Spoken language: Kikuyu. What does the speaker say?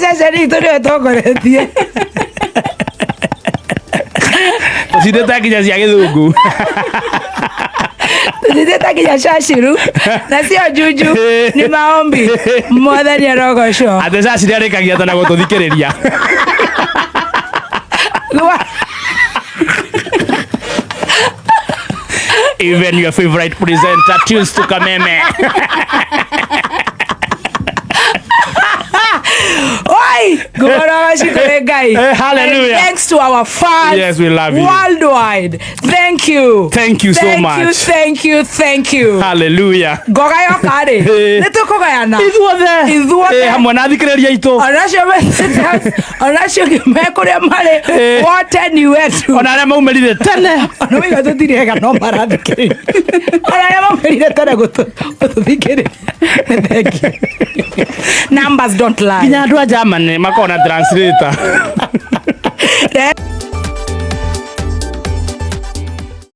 Ceceni itũ nĩyo ĩtongoretie. Tũcindĩte nginya cia gĩthũngũ. Tũcindĩte nginya caciru na cio njunju nĩ maombi. Mwathani arogocwo. Atĩ caciri arĩkagia ta na gũtũthikĩrĩria. Even your favorite presenter tunes to Kameme. Oi! Ngũgorora cikũrĩ Ngai. Eh, hallelujah. And thanks to our fans. Yes, we love you. Worldwide. Thank you. Thank you so Thank you, much. thank you, thank you. Hallelujah. Ngoga yoka rĩ, Eh. nĩ tũkũgayana. Ithuothe. Ithuothe. Eh, hamwe na athikĩrĩria aitũ. Onacio onacio me kũrĩa marĩ Eh. wote ni wetu. Ona arĩa maumĩrire tene. Ona wĩga tũtirĩ ega no marathikĩrĩria. Ona arĩa maumĩrire tene gũtũthikĩrĩria. Nĩ thank you. Numbers don't lie. Nginya andũ a Germany makoragwo na translator.